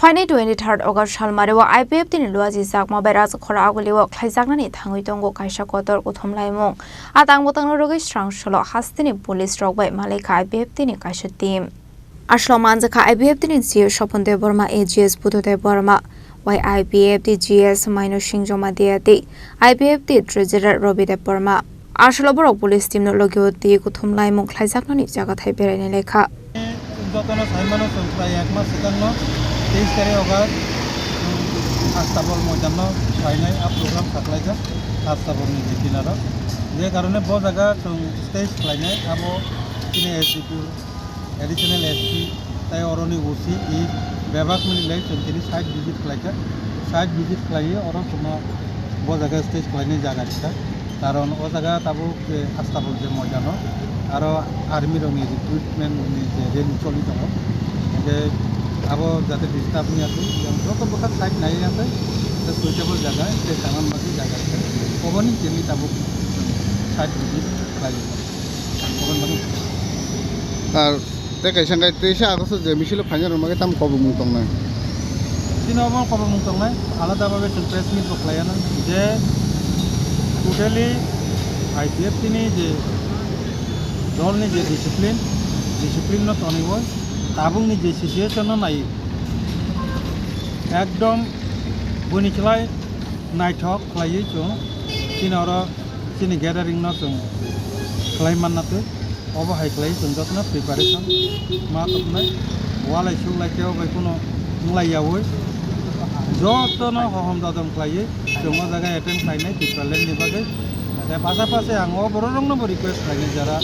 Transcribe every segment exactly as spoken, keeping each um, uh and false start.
Phaini twenty-third August salmari o I P F T ni luaji jakma bai Rajakhor Aguli o khlaijaknani thangwi tongo kaisa kotor kuthum laimung. A tang bwtangno rwgwi srang solo hasteni police rok bai malaikha I P F T ni kaisa team. Aslo manjakha I P F T ni C E O Sopon Debbarma, A G S Budho Debbarma, Y I P F T G S Maino Singh Jamatia tei I P F T Treasurer Robi Debbarma. Asolo borok police team no logi o twi kuthum laimung khlaijaknani jaga thai berainai lekha. Jotono saimano chwng prai ek mas swkangno teis tarik August, chwng Astabol moidanno phainai a program khaklaijak Astabolni je kinaro. Je karone bo jaga chwng stage khlainai abo chini S D P O, Additional S P, tei oroni O C, e bebak mililai chwng tini site visit khlaikha. Site visit khlaiwi oro chwngno bo jaga stage khlainai jaga rikha. Karon o jaga tabuk je Astabol je moidano aro army rokni recruitment ni je rally choli tongo. Hingke abo jate disturb wngya twi, yang joto bwkha site naiya twi, tei suitable jaga tei tangna bagwi jaga rikha. Oboni tini tabuk site visit khlaiwi. Oboni bagwi. Ar Tei kaisa hwnkhe teisa August je misil o phaina rwma khe tamo kobongmung tongnai. Chini obo kobongmung tongnai, alada babe chwng press meet bo khlaiya nang je totally I P F T ni je dol ni je discipline, discipline no tonwi tabuk ni je situation no nai ekdom buini khlai naithok khlaiwi chwng chini oro chini gathering no chwng khlai manna twi. Obo hai khlai chwng jotono preparation ma toknai, walai suklai tei obo bai kheno wnglai yaui jotono hohom dodom khlaiwi chwng o jaga attend khlainai Tipraland ni bagwi. Tei pasapasi ang o borok rokno bo request khlainai jara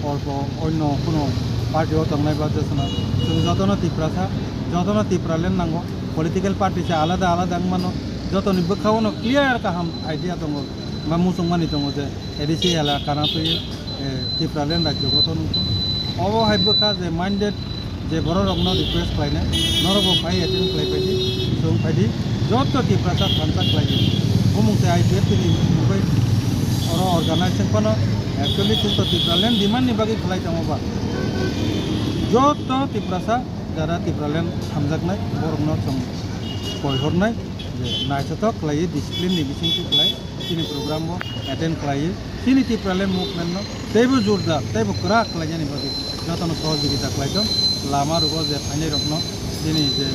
olpo onno kheno party o tongnai ba jeswna chwng jotono Tiprasa, jotono Tipraland nango, political party se alada alada wng mano, jotoni bwkha o no clear kaham idea tongo ba muchung mani tongo je A D C elaka na twi, eh, Tipraland rajyo gothon wngkha. Obo hai bwkha je minded je borok rokno request khlainai, norok bo phai attend khlai phaidi, chwng phaidi, joto Tiprasa thansa khlai di. Bumung se I P F T ni mungwi oro organize wng phano actually chwng to Tipraland demand ni bagwi khlai tongo ba. Joto Tiprasa jara Tipraland hamjaknai borokno chwng koi hornai je naithothok khlaiwi discipline ni bisingtwi khlai. Chini program bo attend khlaiwi chini Tipraland movement no teibo jordar teibo kwrak khlainani bagwi jotono sohojogita khlai tong. Lama rogo je phainai rokno chini je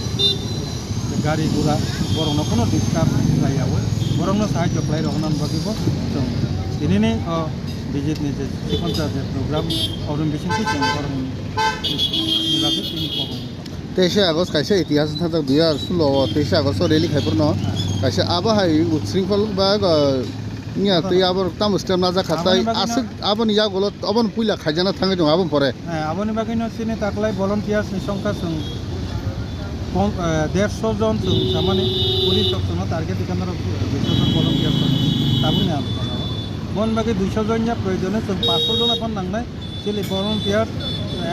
gari gura borokno kheno disturb khlai yaui, borokno sahajyo khlai roknani bagwi bo chwng tinini o visit ni je sikonsa je program oboni bisingtwi chwng borokni bagwi chini kobong. Teisa August kaisa itihas wngthajak dui hajar sullo o teisa August o rally khai phuru no kaisa abo hai utsringkhol ba, uh, wngya tei abo tamo step najak kha tai aswk aboni yagulo oboni puila khaijana thangwi tongo aboni pore. Aboni bagwi no chini taklai volunteers ni songkha chwng pon-, eh, dersho jon chwng samani police rok chwngno target khe norok duisho jon volunteers tongo tabukni ang. Boni bagwi duisho jon ya proyojone chwng pansho jon aphano nangnai. Chini volunteer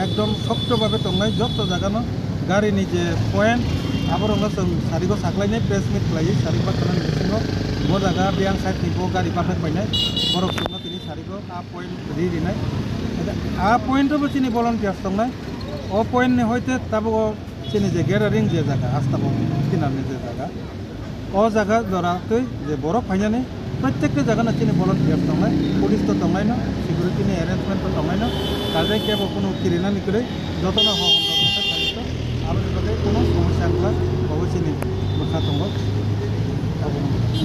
ekdom sokto babe tongnai, jotto jaga no gari ni je point, aborok no chwng sarigo saklainai, press meet khlaiwi sarik bakhrani bisingo bo jaga biyang side ni bo gari bathak painai, borok chwngno tini sarigo a point ri rinai. A point o bo chini volunteers tongnai, o point ni hoite tabuk o chini je gathering je jaga, Astabol kinar ni je jaga, o jaga jora twi je borok phainani protekta jaga no chini volunteers tongnai, police to tongnai no, security ni arrangement to tongnai no, kajai kebo kunu kirinani kwrwi jotono ho aboni bagwi kunu somosya wngkha, obo chini bwkha tongo.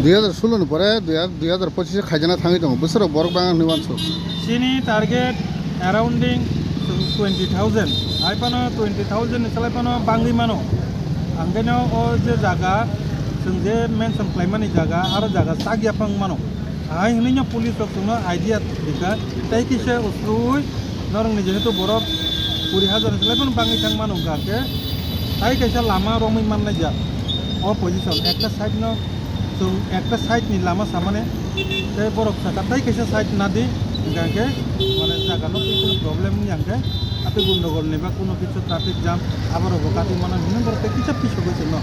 Dui hajar sullo ni pore dui hajar, dui hajar pochis o khaijana thangwi tongo, bwswk rok borok bang hinwi uansuk. Chini target surrounding chwng twenty thousand, hai phano twenty thousand ni slai phano bangwi mano. Ang khe no o je jaga chwng je mention khlaimani jaga, aro jaga chak ya phang mano. Hai hwnwi no police rok chwngno idea rikha, tei kisa usui norokni jehetu borok kuri hajar ni slai phano bangwi thang mano hwnkha khe, tai kaisa lama romwi mannai jak. O position ekta side no chwng ekta side ni lama samani tei borok saka tai kaisa side nadi hwnkha khe, mane jaga no tei kunu problem wngya hwnkhe, atwi gundogol ni ba kunu kisu traffic jam aborok bo kati mano hinwi borok tei kisa pisogwi chwngno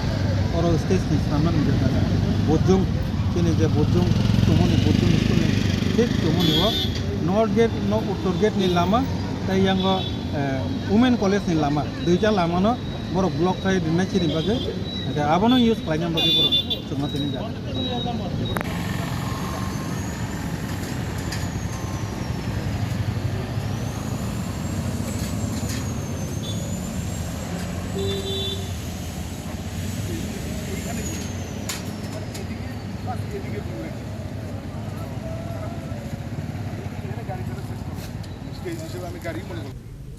oro stage ni swnamnani je jaga Bojong, chini je Bojong tongmani, Bojong school ni thik tongmani o north gate no uttor gate ni lama tei yango, eh, women college ni lama, duita lama no Borok block khai rinai chini bagwi, hwnkhe abono use khlaina bagwi borok chwngno tini jaga.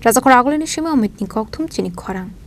Rajakhor agulini simi Amitni kokthum chini khorang.